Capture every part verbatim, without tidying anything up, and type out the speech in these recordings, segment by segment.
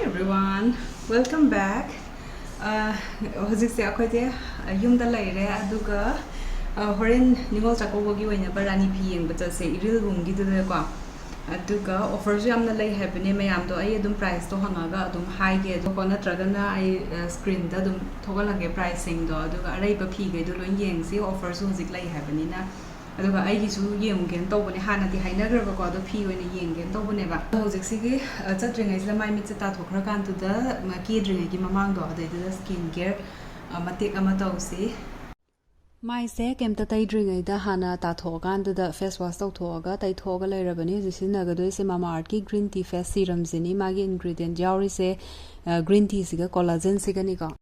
Everyone, welcome back. ꯑ, ꯍꯧꯖꯤꯛꯁꯦ ꯑꯩꯈꯣꯏꯁꯦ ꯌꯨꯝꯗ ꯂꯩꯔꯦ, ꯑꯗꯨꯒ ꯑ, ꯍꯣꯔꯦꯟ ꯅꯤꯉꯣꯜ ꯆꯥꯛꯀꯧꯕꯒꯤ ꯑꯣꯏꯅꯕ ꯔꯥꯅꯤ ꯐꯤ ꯌꯦꯡꯕ ꯆꯠꯁꯦ ꯏꯔꯤꯜꯕꯨꯝꯒꯤꯗꯨꯗꯀꯣ. ꯑꯗꯨꯒ offerꯁꯨ ꯌꯥꯝꯅ ꯂꯩ ꯍꯥꯏꯕꯅꯦ, ꯃꯌꯥꯝꯗꯣ ꯑꯩ ꯑꯗꯨꯝ priceꯇꯣ ꯍꯪꯉꯒ ꯑꯗꯨꯝ ꯍꯥꯏꯒꯦ, ꯑꯗꯨꯀꯣ, ꯅꯠꯇ꯭ꯔꯒꯅ ꯑꯩ ꯑ, screenꯗ ꯑꯗꯨꯝ ꯊꯣꯛꯍꯜꯂꯒꯦ priceꯁꯤꯡꯗꯣ, ꯑꯗꯨꯒ ꯑꯔꯩꯕ ꯐꯤꯈꯩꯗꯣ ꯂꯣꯏ ꯌꯦꯡꯁꯤ, offerꯁꯨ ꯍꯧꯖꯤꯛ ꯂꯩ ꯍꯥꯏꯕꯅꯤꯅ. ꯑꯗꯨꯒ ꯑꯩꯒꯤꯁꯨ ꯌꯦꯡꯉꯨꯒꯦꯅ ꯇꯧꯕꯅꯦ, ꯍꯥꯟꯅꯗꯤ ꯍꯥꯏꯅꯈ꯭ꯔꯕꯀꯣ, ꯑꯗꯣ ꯐꯤ ꯑꯣꯏꯅ ꯌꯦꯡꯒꯦꯅ ꯇꯧꯕꯅꯦꯕ꯫ ꯑꯗꯣ ꯍꯧꯖꯤꯛꯁꯤꯒꯤ ꯑ, ꯆꯠꯇ꯭ꯔꯤꯉꯩꯁꯤꯗ ꯃꯥꯏ ꯃꯤꯠꯁꯦ ꯇꯥꯊꯣꯛꯈ꯭ꯔꯀꯥꯟꯗꯨꯗ, ꯃ, ꯀꯦꯗ꯭ꯔꯤꯉꯩꯒꯤ ꯃꯃꯥꯡꯗꯣ, ꯑꯗꯩꯗꯨꯗ skin care ꯑ, ꯃꯇꯦꯛ ꯑꯃ ꯇꯧꯁꯤ꯫ ꯃꯥꯏꯁꯦ ꯀꯩꯝꯇ ꯇꯩꯗ꯭ꯔꯤꯉꯩꯗ ꯍꯥꯟꯅ ꯇꯥꯊꯣꯛꯑꯀꯥꯟꯗꯨꯗ, face wash ꯇꯧꯊꯣꯛꯑꯒ, ꯇꯩꯊꯣꯛꯑꯒ ꯂꯩꯔꯕꯅꯤ꯫ ꯍꯧꯖꯤꯛ ꯁꯤꯖꯤꯟꯅꯒꯗꯣꯏꯁꯦ Mamaearthꯀꯤ green tea face serumꯁꯤꯅꯤ꯫ ꯃꯥꯒꯤ ingredient ꯌꯥꯎꯔꯤꯁꯦ ꯑ, green teaꯁꯤꯒ collagenꯁꯤꯒꯅꯤꯀꯣ꯫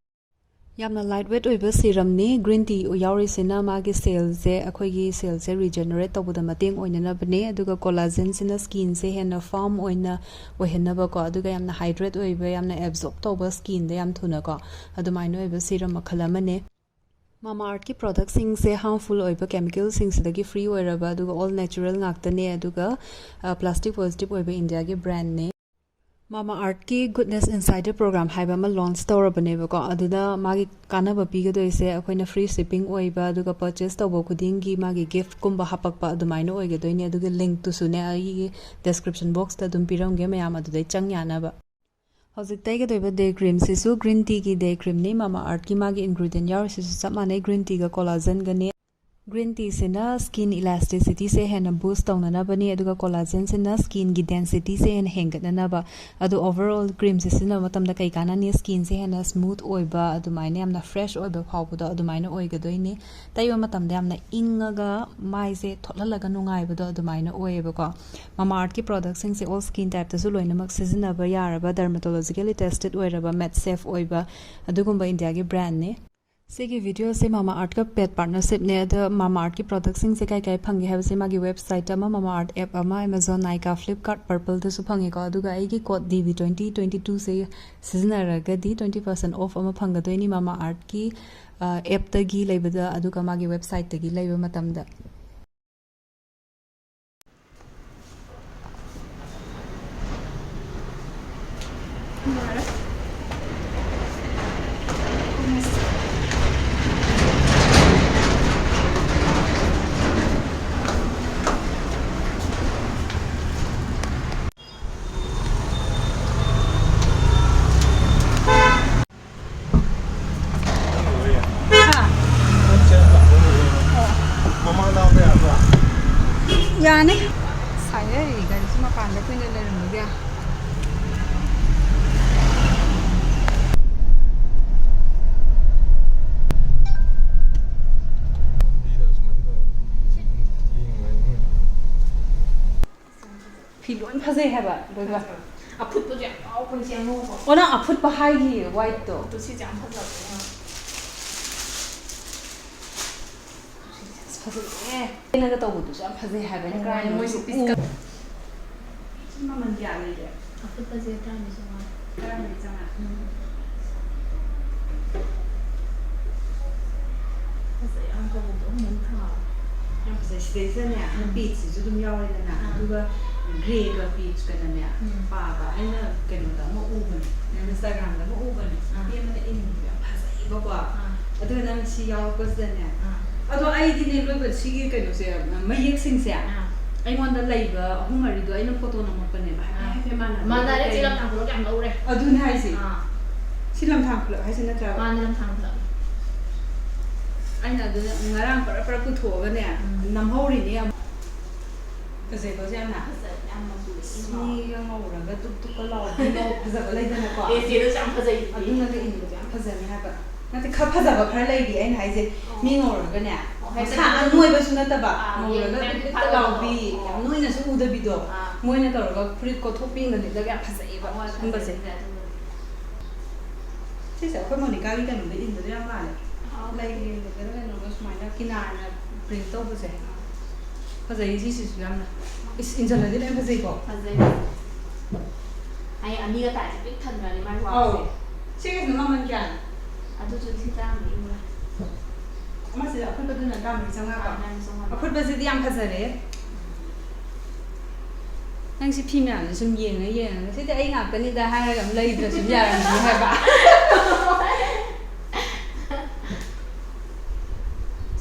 ꯌꯥꯝꯅ light weight ꯑꯣꯏꯕ serumꯅꯤ꯫ Green tea ꯌꯥꯎꯔꯤꯁꯤꯅ ꯃꯥꯒꯤ cellꯁꯦ, ꯑꯩꯈꯣꯏꯒꯤ cellꯁꯦ regenerate ꯇꯧꯕꯗ ꯃꯇꯦꯡ ꯑꯣꯏꯅꯅꯕꯅꯦ, ꯑꯗꯨꯒ collagenꯁꯤꯅ skinꯁꯦ ꯍꯦꯟꯅ firm ꯑꯣꯏꯅ ꯑꯣꯏꯍꯟꯅꯕꯀꯣ, ꯑꯗꯨꯒ ꯌꯥꯝꯅ hydrate ꯑꯣꯏꯕ, ꯌꯥꯝꯅ absorb ꯇꯧꯕ skinꯗ ꯌꯥꯝ ꯊꯨꯅꯀꯣ, ꯑꯗꯨꯃꯥꯏꯅ ꯑꯣꯏꯕ serum ꯃꯈꯜ ꯑꯃꯅꯦ꯫ Mamaearthꯀꯤ productꯁꯤꯡꯁꯦ harmful ꯑꯣꯏꯕ chemicalꯁꯤꯡꯁꯤꯗꯒꯤ free ꯑꯣꯏꯔꯕ, ꯑꯗꯨꯒ all natural ꯉꯥꯛꯇꯅꯦ, ꯑꯗꯨꯒ ꯑ, plastic positive ꯑꯣꯏꯕ ꯏꯟꯗꯤꯌꯥꯒꯤ brandꯅꯦ꯫ Mamaearthꯀꯤ Goodness Insider program ꯍꯥꯏꯕ ꯑꯃ launch ꯇꯧꯔꯕꯅꯦꯕꯀꯣ, ꯑꯗꯨꯗ ꯃꯥꯒꯤ ꯀꯥꯟꯅꯕ ꯄꯤꯒꯗꯣꯏꯁꯦ ꯑꯩꯈꯣꯏꯅ free shipping ꯑꯣꯏꯕ, ꯑꯗꯨꯒ purchase ꯇꯧꯕ ꯈꯨꯗꯤꯡꯒꯤ ꯃꯥꯒꯤ giftꯀꯨꯝꯕ ꯍꯥꯄꯛꯄ ꯑꯗꯨꯃꯥꯏꯅ ꯑꯣꯏꯒꯗꯣꯏꯅꯦ꯫ ꯑꯗꯨꯒꯤ linkꯇꯨꯁꯨꯅꯦ ꯑꯩꯒꯤ description boxꯇ ꯑꯗꯨꯝ ꯄꯤꯔꯝꯒꯦ, ꯃꯌꯥꯝ ꯑꯗꯨꯗꯩ ꯆꯪ ꯌꯥꯅꯕ꯫ ꯍꯧꯖꯤꯛ ꯇꯩꯒꯗꯣꯏꯕ day creamꯁꯤꯁꯨ green teaꯒꯤ day creamꯅꯤ꯫ Mamaearthꯀꯤ ꯃꯥꯒꯤ ingredient ꯌꯥꯎꯔꯤꯁꯤꯁꯨ ꯆꯞ ꯃꯥꯟꯅꯩ, green teaꯒ collagenꯒꯅꯦ꯫ Green teaꯁꯤꯅ skin elasticityꯁꯦ ꯍꯦꯟꯅ boost ꯇꯧꯅꯅꯕꯅꯤ, ꯑꯗꯨꯒ collagenꯁꯤꯅ skinꯒꯤ densityꯁꯦ ꯍꯦꯟꯅ ꯍꯦꯟꯒꯠꯅꯅꯕ꯫ ꯑꯗꯣ overall creamꯁꯦ ꯁꯤꯖꯤꯟꯅꯕ ꯃꯇꯝꯗ ꯀꯩ ꯀꯥꯟꯅꯅꯤ? Skinꯁꯦ ꯍꯦꯟꯅ smooth ꯑꯣꯏꯕ, ꯑꯗꯨꯃꯥꯏꯅ ꯌꯥꯝꯅ fresh ꯑꯣꯏꯕ ꯐꯥꯎꯕꯗꯣ ꯑꯗꯨꯃꯥꯏꯅ ꯑꯣꯏꯒꯗꯣꯏꯅꯦ꯫ ꯇꯩꯕ ꯃꯇꯝꯗ ꯌꯥꯝꯅ ꯏꯪꯉꯒ ꯃꯥꯏꯁꯦ ꯊꯣꯠꯍꯜꯂꯒ ꯅꯨꯡꯉꯥꯏꯕꯗꯣ ꯑꯗꯨꯃꯥꯏꯅ ꯑꯣꯏꯌꯦꯕꯀꯣ꯫ Mamaearthꯀꯤ productꯁꯤꯡꯁꯦ all skin typeꯇꯁꯨ ꯂꯣꯏꯅꯃꯛ ꯁꯤꯖꯤꯟꯅꯕ ꯌꯥꯔꯕ, dermatologically tested ꯑꯣꯏꯔꯕ, matte safe ꯑꯣꯏꯕ ꯑꯗꯨꯒꯨꯝꯕ ꯏꯟꯗꯤꯌꯥꯒꯤ brandꯅꯦ꯫ ꯁꯤꯒꯤ videoꯁꯦ Mamaearthꯀ paid partnershipꯅꯦ꯫ ꯑꯗ Mamaearthꯀꯤ productꯁꯤꯡꯁꯦ ꯀꯥꯏ ꯀꯥꯏ ꯐꯪꯒꯦ ꯍꯥꯏꯕꯁꯦ ꯃꯥꯒꯤ website ꯑꯃ, Mamaearth app ꯑꯃ, Amazon, Nykaa, Flipkart, Purpleꯗꯁꯨ ꯐꯪꯉꯦꯀꯣ꯫ ꯑꯗꯨꯒ ꯑꯩꯒꯤ code D V twenty twenty twoꯁꯦ ꯁꯤꯖꯤꯟꯅꯔꯒꯗꯤ twenty percent off ꯑꯃ ꯐꯪꯒꯗꯣꯏꯅꯤ Mamaearthꯀꯤ, ꯑ, appꯇꯒꯤ ꯂꯩꯕꯗ, ꯑꯗꯨꯒ ꯃꯥꯒꯤ websiteꯇꯒꯤ ꯂꯩꯕ ꯃꯇꯝꯗ꯫ ꯃꯃꯥꯡꯗ ꯍꯥꯞꯄ ꯌꯥꯕ꯭ꯔꯥ? ꯌꯥꯅꯤ꯫ ꯁꯥꯏꯌꯦ, ꯒꯥꯔꯤꯁꯨ ꯃꯄꯥꯟꯗ ꯀꯨꯏꯅ ꯂꯩꯔꯝꯕꯒꯤ꯫ ꯐꯤ ꯂꯣꯏ ꯐꯖꯩ ꯍꯥꯏꯕ, ꯂꯣꯏꯅꯃꯛ꯫ ꯑꯐꯨꯠꯄꯁꯨ ꯌꯥꯝ ꯌꯥꯎꯕꯅꯦ, ꯁꯤ ꯑꯉꯧꯕ꯫ ꯑꯣ, ꯅꯪ ꯑꯐꯨꯠꯄ ꯍꯥꯏꯈꯤꯌꯦ, whiteꯇꯣ꯫ ꯑꯗꯣ ꯁꯤꯁꯦ ꯌꯥꯝ ꯐꯖꯕꯅꯦ, ꯌꯦꯡꯉꯣ꯫ ꯑꯁ, ꯐꯖꯩꯌꯦ꯫ ꯑꯩꯅꯒ ꯇꯧꯕꯗꯨꯁꯨ ꯌꯥꯝ ꯐꯖꯩ ꯍꯥꯏꯕꯅꯤ, ꯍꯣꯏ, ꯀꯥꯏꯅ ꯃꯣꯏꯁꯨ ꯎ-, ꯄꯤꯁꯀ-, ꯁꯤ ꯃꯃꯜ ꯀꯌꯥ ꯂꯩꯒꯦ? ꯑꯐꯨꯠꯄꯁꯦ ꯇꯔꯥꯃꯔꯤ ꯆꯥꯝꯃꯉꯥ꯫ ꯇꯔꯥꯃꯔꯤ ꯆꯥꯝꯃꯉꯥ꯫ ꯎꯝ꯫ ꯐꯖꯩ, ꯌꯥꯝ ꯀꯧꯕꯗꯣ ꯑꯃꯨꯛ ꯊꯥ꯫ ꯌꯥꯝ ꯐꯖꯩ꯫ ꯁꯤꯗꯩꯁꯤꯗꯅꯦ, ꯎꯝ꯫ ꯄꯦꯖꯁꯤꯁꯨ ꯑꯗꯨꯝ ꯌꯥꯎꯔꯦꯗꯅ, ꯑꯥ꯫ ꯑꯗꯨꯒ ꯒ꯭ꯔꯦꯒ ꯄꯦꯖꯀꯗꯅꯦ, ꯎꯝ꯫ ꯄꯥꯕ꯫ ꯑꯩꯅ ꯀꯩꯅꯣꯗ ꯑꯃ ꯎꯕꯅꯦ, ꯎꯝ꯫ Instagramꯗ ꯑꯃ ꯎꯕꯅꯦ꯫ ꯑꯥ꯫ ꯅꯨꯄꯤ ꯑꯃꯅ ꯏꯟꯕꯗꯣ ꯌꯥꯝ ꯐꯖꯩꯕꯀꯣ꯫ ꯑꯥ꯫ ꯑꯗꯨꯒ ꯅꯪ ꯁꯤ ꯌꯥꯎꯔꯛꯄꯁꯤꯗꯅꯦ꯫ ꯑꯥ꯫ ꯑꯗꯣ ꯑꯩꯗꯤꯅꯦ, ꯂꯣꯏꯕ ꯁꯤꯒꯤ ꯀꯩꯅꯣꯁꯦ, ꯃꯌꯦꯛꯁꯤꯡꯁꯦ, ꯑꯥ꯫ ꯑꯩꯉꯣꯟꯗ ꯂꯩꯕ ꯑꯍꯨꯝ ꯃꯔꯤꯗꯣ ꯑꯩꯅ ꯐꯣꯇꯣ ꯅꯝꯃꯛꯄꯅꯦꯕ꯫ ꯍꯥꯏꯐꯦꯠ, ꯑꯥ꯫ ꯍꯥꯏꯐꯦꯠ ꯃꯥꯟꯅꯕ ꯃꯥꯟꯅꯔꯦ, ꯀꯩ-, ꯆꯦ ꯂꯝꯊꯥꯡ ꯈꯨꯂꯣꯛ ꯌꯥꯝ ꯂꯧꯔꯦ꯫ ꯑꯗꯨꯅꯦ ꯍꯥꯏꯁꯦ꯫ ꯑꯥ꯫ ꯁꯤ ꯂꯝꯊꯥꯡ ꯈꯨꯂꯛ ꯍꯥꯏꯁꯤ ꯅꯠꯇ꯭ꯔꯕ? ꯃꯥꯅꯦ, ꯂꯝꯊꯥꯡ ꯈꯨꯂꯛ꯫ ꯑꯩꯅ ꯑꯗꯨꯅ ꯉꯔꯥꯡ ꯄꯔꯞ ꯄꯔꯞ ꯄꯨꯊꯣꯛꯑꯒꯅꯦ, ꯎꯝ꯫ ꯅꯝꯍꯧꯔꯤꯅꯦ ꯑꯃꯨꯛ꯫ ꯐꯖꯩꯀꯣ ꯁꯤ ꯌꯥꯝꯅ? ꯐꯖꯩ, ꯌꯥꯝ ꯃꯆꯨ ꯏꯪ ꯏꯪ ꯂꯥꯎ꯫ ꯃꯤꯒ ꯉꯧꯔꯒ ꯇꯨꯞ ꯇꯨꯞꯀ ꯂꯥꯎꯕꯤ ꯉꯧ ꯐꯖꯕ ꯂꯩꯗꯅꯀꯣ? ꯑꯦ, ꯆꯦꯗꯁꯨ ꯌꯥꯝ ꯐꯖꯩꯗꯨꯗꯤ꯫ ꯑꯗꯨꯅꯒ ꯏꯟꯕꯗꯣ ꯌꯥꯝ ꯐꯖꯅꯤ ꯍꯥꯏꯕ꯫ ꯅꯠꯇꯦ, ꯈꯔ ꯐꯖꯕ ꯈꯔ ꯂꯩꯔꯤ ꯑꯩꯅ ꯍꯥꯏꯁꯦ꯫ ꯑꯣ꯫ ꯃꯤ ꯉꯧꯔꯒꯅꯦ, ꯑꯣ, ꯍꯥꯏꯗꯤ ꯃꯁꯥ ꯑꯗꯨꯝ ꯅꯣꯏꯕꯁꯨ ꯅꯠꯇꯕ, ꯑꯥ, ꯉꯧꯔꯒ ꯌꯦꯡꯕꯗ ꯇꯨꯞ ꯇꯨꯞꯀ ꯐꯖꯕꯗꯣ꯫ ꯂꯥꯎꯕꯤ, ꯑꯣ꯫ ꯌꯥꯝ ꯅꯣꯏꯅꯁꯨ ꯎꯗꯕꯤꯗꯣ, ꯑꯥ꯫ ꯃꯣꯏꯅ ꯇꯧꯔꯒ ꯐꯨꯔꯤꯠ ꯀꯣꯠꯊꯣꯛꯄꯤ ꯑꯃꯒ ꯂꯤꯠꯂꯒ ꯌꯥꯝ ꯐꯖꯩꯌꯦꯕ, ꯍꯣꯏ, ꯁꯨꯝꯕꯁꯦ꯫ ꯐꯖꯩ, ꯐꯖꯩ ꯑꯗꯨꯕꯨꯗꯤ꯫ ꯁꯤꯁꯦ ꯑꯩꯈꯣꯏ ꯃꯣꯅꯤꯀꯥꯒꯤ ꯀꯩꯅꯣꯗ ꯏꯟꯕꯗꯣ ꯌꯥꯝ ꯃꯥꯜꯂꯦ꯫ ꯑꯥ꯫ ꯂꯩ ꯂꯦꯡꯕꯗꯔ ꯀꯩꯅꯣꯒ ꯁꯨꯃꯥꯏꯅ ꯀꯤꯅꯥꯔꯅ print ꯇꯧꯕꯁꯦ꯫ ꯐꯖꯩ ꯁꯤꯁꯤꯁꯨ ꯌꯥꯝꯅ꯫ ꯏꯁ, ꯏꯟꯖꯜꯂꯗꯤ ꯂꯣꯏ ꯐꯖꯩꯀꯣ? ꯐꯖꯩ꯫ ꯑꯩ ꯑꯅꯤꯒ ꯇꯥꯏꯁꯦ ꯄꯤꯛ ꯊꯟꯕꯅꯤ ꯃꯥꯏ ꯑꯧ꯫ ꯋꯥꯁꯦ꯫ ꯁꯤꯒꯤꯁꯤꯅ ꯃꯃꯜ ꯀꯌꯥꯅꯣ? ꯑꯗꯨꯁꯨ ꯂꯤꯁꯤꯡ ꯇꯔꯥꯃꯨꯛ ꯏꯪꯉꯦ꯫ ꯑꯃꯁꯤꯗ ꯑꯐꯨꯠꯄꯗꯨꯅ ꯇꯔꯥꯃꯔꯤ ꯆꯥꯝꯃꯉꯥ ꯀꯣ? ꯑꯥ, ꯇꯔꯥꯃꯔꯤ ꯆꯥꯝꯃꯉꯥ꯫ ꯑꯐꯨꯠꯄꯁꯤꯗꯤ ꯌꯥꯝ ꯐꯖꯔꯦ꯫ ꯅꯪꯁꯤ ꯐꯤ ꯃꯌꯥꯝꯁꯦ ꯁꯨꯝ ꯌꯦꯡꯉ ꯌꯦꯡꯉꯒ "ꯁꯤꯗꯤ ꯑꯩ ꯉꯥꯛꯇꯅꯤꯗ" ꯍꯥꯏꯔꯒ ꯑꯗꯨꯝ ꯂꯩꯗ꯭ꯔꯁꯨ ꯌꯥꯔꯝꯅꯤ ꯍꯥꯏꯕ꯫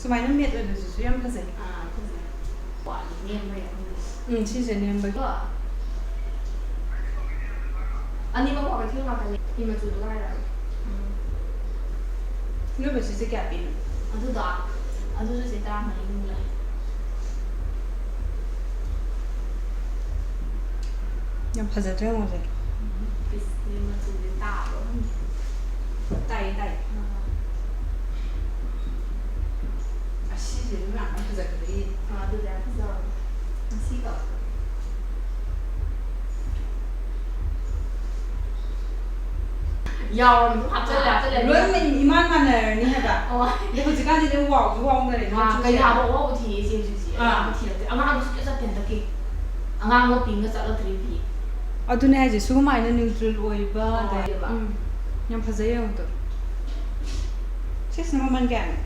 ꯁꯨꯃꯥꯏꯅ ꯃꯦꯠ ꯑꯣꯏꯕꯁꯤꯁꯨ ꯌꯥꯝ ꯐꯖꯩ꯫ ꯑꯥ, ꯐꯖꯩ꯫ ꯋꯥꯠꯂꯤ, ꯅꯦꯝꯕ ꯌꯥꯝ ꯐꯖꯩ꯫ ꯎꯝ, ꯁꯤꯁꯦ ꯅꯦꯝꯕꯒꯤ꯫ ꯀꯣ? ꯑꯅꯤꯃꯛ ꯋꯥ ꯀꯩꯊꯦꯜ ꯉꯥꯛꯇꯅꯦ꯫ ꯐꯤ ꯃꯆꯨꯗꯨꯒ ꯍꯥꯏꯔꯛꯑꯣ꯫ ꯎꯝ꯫ ꯅꯣꯏ ꯁꯤꯁꯦ ꯀꯌꯥ ꯄꯤꯅꯣ? ꯑꯗꯨꯗꯣ? ꯑꯗꯨꯁꯨ ꯆꯦ ꯇꯔꯥꯃꯔꯤꯃꯨꯛ ꯂꯩ꯫ ꯌꯥꯝ ꯐꯖꯗ꯭ꯔꯥ ꯌꯦꯡꯉꯨꯁꯦ꯫ ꯎꯝ, ꯄꯤꯁ-, ꯃꯆꯨꯁꯦ ꯇꯥꯕ꯭ꯔꯣ ꯈꯪꯗꯦ꯫ ꯇꯥꯏꯌꯦ, ꯇꯥꯏꯌꯦ꯫ ꯑꯥ꯫ ꯑꯁꯤꯁꯦ ꯑꯗꯨꯝ ꯌꯥꯝ ꯐꯖꯈꯠꯂꯛꯏ꯫ ꯑꯥ, ꯑꯗꯨꯗꯤ ꯌꯥꯝ ꯐꯖꯕꯅꯦ꯫ ꯉꯁꯤꯗꯣ꯫ ꯌꯥꯎꯔꯕꯅꯤ, ꯑꯗꯨꯝ ꯍꯥꯞꯆꯜꯂꯦ, ꯍꯥꯞꯆꯜꯂꯦ꯫ ꯂꯣꯏꯅꯃꯛ ꯏꯃꯥꯟ ꯃꯥꯟꯅꯔꯅꯤ ꯍꯥꯏꯕ꯫ ꯍꯣꯏ꯫ ꯑꯗꯣ ꯍꯧꯖꯤꯛꯀꯥꯟꯗꯤ ꯂꯣꯏ ꯋꯥꯎꯁꯨ ꯋꯥꯎꯅꯔꯦ, ꯑꯥ, ꯃꯆꯨꯁꯦ꯫ ꯀꯩꯅꯥꯕ ꯑꯋꯥꯎꯕ ꯊꯤꯔꯦ ꯏꯆꯦ ꯍꯧꯖꯤꯛꯁꯦ꯫ ꯑꯥ꯫ ꯑꯌꯥꯝꯕ ꯊꯤꯔꯛꯇꯦ꯫ ꯑꯉꯥꯡꯗꯣ ꯁꯨꯡꯆꯠ ꯆꯠꯇꯦ ꯍꯟꯗꯛꯀꯤ꯫ ꯑꯉꯥꯡꯕ ꯄꯤꯡꯒ ꯆꯠꯂꯛꯇ꯭ꯔꯤ ꯐꯤ꯫ ꯑꯗꯨꯅꯦ ꯍꯥꯏꯁꯦ, ꯁꯨꯃꯥꯏꯅ neutral ꯑꯣꯏꯕ, ꯍꯣꯏ, ꯑꯗꯩ, ꯍꯣꯏ꯫ ꯎꯝ, ꯌꯥꯝ ꯐꯖꯩ ꯌꯦꯡꯉꯨꯗꯣ꯫ ꯁꯤꯁꯤꯅ ꯃꯃꯜ ꯀꯌꯥꯅꯣ?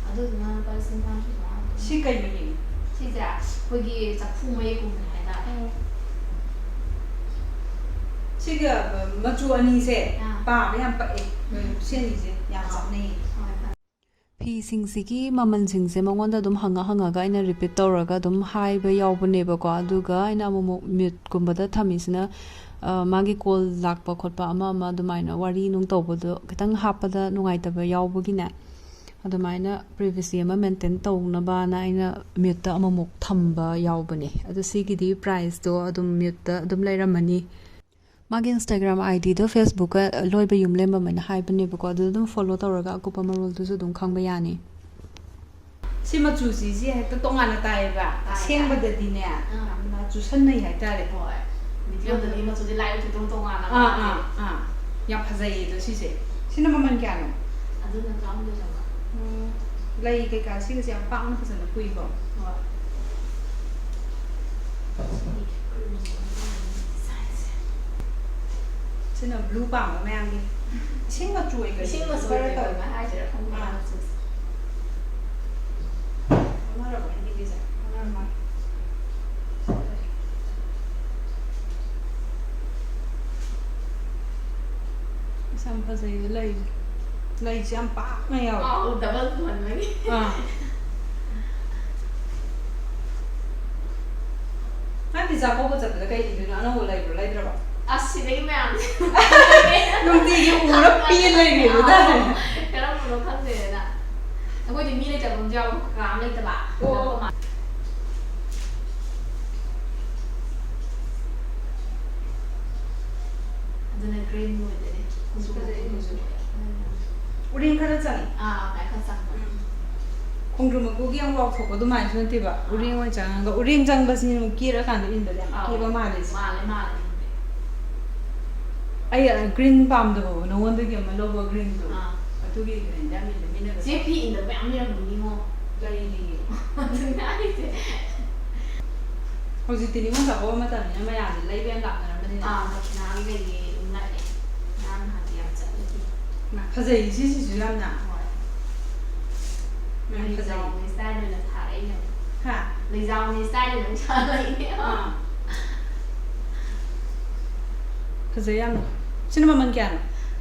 ꯑꯗꯨꯗꯨꯅ ꯂꯨꯄꯥ ꯂꯤꯁꯤꯡ ꯇꯔꯥꯃꯥꯊꯣꯏ ꯆꯥꯝꯃꯉꯥ꯫ ꯁꯤ ꯀꯩ ꯃꯌꯦꯛꯅꯣ? ꯁꯤꯁꯦ ꯑꯩꯈꯣꯏꯒꯤ ꯆꯐꯨ ꯃꯌꯦꯛꯀꯨꯝꯕꯅꯦ ꯍꯥꯏꯇꯥꯔꯦ꯫ ꯑꯣ꯫ ꯁꯤꯒ, ꯑ, ꯃꯆꯨ ꯑꯅꯤꯁꯦ ꯑꯥ꯫ ꯄꯥꯕ ꯌꯥꯝ ꯄꯛꯑꯦ꯫ ꯎꯝ꯫ ꯁꯤ ꯑꯅꯤꯁꯦ ꯌꯥꯝ ꯑꯥ꯫ ꯆꯥꯟꯅꯩꯌꯦ꯫ ꯍꯣꯏ, ꯍꯣꯏ꯫ ꯐꯤꯁꯤꯡꯁꯤꯒꯤ ꯃꯃꯜꯁꯤꯡꯁꯦ ꯃꯉꯣꯟꯗ ꯑꯗꯨꯝ ꯍꯪꯉ ꯍꯪꯉꯒ ꯑꯩꯅ repeat ꯇꯧꯔꯒ ꯑꯗꯨꯝ ꯍꯥꯏꯕ ꯌꯥꯎꯕꯅꯦꯕꯀꯣ꯫ ꯑꯗꯨꯒ ꯑꯩꯅ ꯑꯃꯨꯛꯃꯨꯛ mute ꯀꯨꯝꯕꯗ ꯊꯝꯃꯤꯁꯤꯅ, ꯑ, ꯃꯥꯒꯤ call ꯂꯥꯛꯄ ꯈꯣꯠꯄ ꯑꯃ ꯑꯃ ꯑꯗꯨꯃꯥꯏꯅ ꯋꯥꯔꯤ ꯅꯨꯡ ꯇꯧꯕꯗꯣ ꯈꯤꯇꯪ ꯍꯥꯞꯄꯗ ꯅꯨꯡꯉꯥꯏꯇꯕ ꯌꯥꯎꯕꯒꯤꯅꯦ꯫ ꯑꯗꯨꯃꯥꯏꯅ privacy ꯑꯃ maintain ꯇꯧꯅꯕꯅ ꯑꯩꯅ mute ꯑꯃꯨꯛꯃꯨꯛ ꯊꯝꯕ ꯌꯥꯎꯕꯅꯦ꯫ ꯑꯗꯣ ꯁꯤꯒꯤꯗꯤ price ꯇꯣ ꯑꯗꯨꯝ mute ꯑꯗꯨꯝ ꯂꯩꯔꯝꯃꯅꯤ꯫ ꯃꯥꯒꯤ Instagram ID ꯗꯣ Facebook ꯀ ꯂꯣꯏꯕ ꯌꯨꯝꯂꯦꯝꯕꯝ ꯍꯥꯏꯅ ꯍꯥꯏꯕꯅꯦꯕꯀꯣ, ꯑꯗꯨꯗ ꯑꯗꯨꯝ follow ꯇꯧꯔꯒ ꯑꯀꯨꯞꯄ ꯃꯔꯣꯜꯗꯨꯁꯨ ꯑꯗꯨꯝ ꯈꯪꯕ ꯌꯥꯅꯤ꯫ ꯁꯤ ꯃꯆꯨꯁꯤ ꯏꯆꯦ ꯍꯦꯛꯇ ꯇꯣꯉꯥꯟꯅ ꯇꯥꯏꯌꯦꯕ꯫ ꯇꯥꯏ, ꯇꯥꯏ꯫ ꯑꯁꯦꯡꯕꯗꯗꯤꯅꯦ, ꯑꯥ꯫ ꯌꯥꯝꯅ ꯆꯨꯁꯟꯅꯩ ꯍꯥꯏꯇꯥꯔꯦ꯫ ꯍꯣꯏ꯫ Video ꯗꯗꯤ ꯃꯆꯨꯁꯦ light ꯑꯣꯏꯊꯣꯛꯇꯧ ꯇꯣꯉꯥꯟꯅ ꯑꯥ, ꯃꯥꯜꯂꯦ꯫ ꯑꯥ, ꯑꯥ꯫ ꯌꯥꯝ ꯐꯖꯩꯌꯦ ꯑꯗꯣ ꯁꯤꯁꯦ꯫ ꯁꯤꯅ ꯃꯃꯜ ꯀꯌꯥꯅꯣ? ꯑꯗꯨꯅ ꯇꯔꯥꯍꯨꯝꯗꯣꯏ ꯆꯥꯝꯃꯉꯥ꯫ ꯎꯝ꯫ ꯂꯩ ꯀꯩꯀꯥ ꯁꯤꯒꯁꯦ ꯌꯥꯝ ꯄꯥꯛꯅ ꯐꯖꯅ ꯄꯨꯏꯀꯣ꯫ ꯍꯣꯏ꯫ ꯁꯤꯅ blue ꯄꯥꯝꯕ ꯃꯌꯥꯝꯒꯤ꯫ ꯏꯁꯤꯡ ꯃꯆꯨ ꯑꯣꯏ ꯀꯔꯤ ꯏꯁꯤꯡ ꯃꯆꯨ ꯈꯔ ꯑꯣꯏ ꯇꯧꯋꯦ꯫ ꯀꯩꯅꯣ ꯍꯥꯏꯁꯤꯔꯥ ꯈꯪꯗꯦ ꯑꯥ꯫ ꯃꯆꯨꯁꯦ꯫ ꯑꯣꯟꯅꯔꯕ ꯑꯩꯒꯤꯁꯦ? ꯑꯣꯟꯅꯔ ꯃꯥꯜꯂꯦ꯫ ꯌꯥꯝ ꯐꯖꯩꯌꯦ ꯂꯩꯁꯦ꯫ ꯂꯩꯁꯦ ꯌꯥꯝ ꯄꯥꯛꯅ ꯌꯥꯎꯋꯦ꯫ ꯑꯥꯎ, ꯗꯕꯜ ꯄꯨꯍꯟꯕꯒꯤ꯫ ꯑꯥ꯫ ꯅꯪꯗꯤ ꯆꯥꯛꯀꯧꯕ ꯆꯠꯄꯗ ꯀꯩ ꯏꯟꯗꯣꯏꯅꯣ? ꯑꯅꯧꯕ ꯂꯩꯕ꯭ꯔꯣ, ꯂꯩꯗ꯭ꯔꯕꯣ? ꯑꯁ, ꯁꯤꯗꯒꯤ ꯃꯌꯥꯝꯁꯦ꯫ ꯅꯨꯡꯇꯤꯒꯤ ꯎꯔ ꯄꯦꯟ ꯂꯩꯔꯦꯕ ꯇꯥꯔꯦ꯫ ꯀꯔꯝꯕꯅꯣ ꯈꯪꯗꯦꯗꯅ꯫ ꯑꯩꯈꯣꯏꯗꯤ ꯃꯤ ꯂꯩꯇꯕ ꯑꯃꯁꯨ ꯌꯥꯎꯕ, ꯀꯀꯥ ꯑꯃ ꯂꯩꯇꯕ꯫ ꯑꯣ꯫ ꯑꯩꯈꯣꯏ ꯃꯥ-, ꯑꯗꯨꯅ ꯒ꯭ꯔꯤꯟ ꯑꯣꯏꯗꯣꯏꯅꯦ꯫ ꯀꯨꯆꯨ ꯐꯖꯩ, ꯃꯀꯨꯁꯨ꯫ ꯐꯖꯩ꯫ ꯎꯔꯦꯡ ꯈꯔ ꯆꯪꯉꯤ꯫ ꯑꯥ, ꯈꯔ ꯆꯪꯕ꯫ ꯎꯝ꯫ ꯈꯣꯡꯗ꯭ꯔꯨꯝ ꯃꯀꯨꯒꯤ ꯌꯥꯝ ꯋꯥꯎꯊꯣꯛꯄ ꯑꯗꯨꯃꯥꯏꯅꯁꯨ ꯅꯠꯇꯦꯕ꯫ ꯎꯔꯦꯡ ꯑꯣꯏꯅ ꯆꯪꯉꯒ, ꯎꯔꯦꯡ ꯆꯪꯕꯁꯤꯅ ꯑꯃꯨꯛ ꯀꯦꯔꯀꯥꯟꯗ ꯏꯟꯕꯗ ꯌꯥꯝ ꯑꯥꯎ꯫ ꯀꯦꯕ ꯃꯥꯜꯂꯦ ꯁꯤ꯫ ꯃꯥꯜꯂꯦ, ꯃꯥꯜꯂꯦ꯫ ꯑꯩ, ꯑ, ꯒ꯭ꯔꯤꯟ ꯄꯥꯝꯗꯕꯕꯨ ꯅꯉꯣꯟꯗꯒꯤ ꯑꯃ ꯂꯧꯕ ꯒ꯭ꯔꯤꯟꯗꯣ꯫ ꯑꯥ꯫ ꯑꯗꯨꯒꯤ ꯒ꯭ꯔꯤꯟꯗ ꯌꯥꯝ ꯏꯟꯕ ꯃꯤꯅꯒ ꯆꯦ ꯐꯤ ꯏꯟꯗꯕ ꯃꯌꯥꯝ ꯂꯩꯔꯝꯒꯅꯤꯉꯣ꯫ ꯂꯩꯔꯤꯌꯦ꯫ ꯑꯗꯨꯅꯦ ꯍꯥꯏꯁꯦ꯫ ꯍꯧꯖꯤꯛꯇꯤ ꯅꯤꯉꯣꯜ ꯆꯥꯛꯀꯧꯕ ꯃꯇꯝꯅꯤꯅ ꯃꯌꯥꯝꯁꯦ ꯂꯩꯕ ꯌꯥꯝ ꯂꯥꯛꯅꯔꯝꯕꯅꯤꯅ꯫ ꯑꯥ, ꯗꯈꯤꯅꯥꯒꯤ ꯀꯩꯒꯤ ꯑꯗꯨꯝ ꯂꯥꯛꯑꯦ꯫ ꯉꯔꯥꯡ ꯅꯍꯥꯟꯗꯤ ꯌꯥꯝ ꯆꯠꯂꯦ꯫ ꯃꯥ, ꯐꯖꯩ ꯁꯤꯁꯤꯁꯨ ꯌꯥꯝꯅ꯫ ꯍꯣꯏ꯫ ꯌꯥꯝ ꯐꯖꯩ꯫ ꯂꯩꯖꯥꯎꯅꯤ ꯁ꯭ꯇꯥꯏꯜ ꯑꯣꯏꯅ ꯁꯥꯔꯛꯏꯅꯦ꯫ ꯍꯥ? ꯂꯩꯖꯥꯎꯅꯤ ꯁ꯭ꯇꯥꯏꯜ ꯑꯣꯏꯅ ꯁꯥꯔꯛꯏꯅꯦ꯫ ꯑꯥ꯫ ꯐꯖꯩ ꯌꯥꯝꯅ꯫ ꯁꯤꯅ ꯃꯃꯜ ꯀꯌꯥꯅꯣ?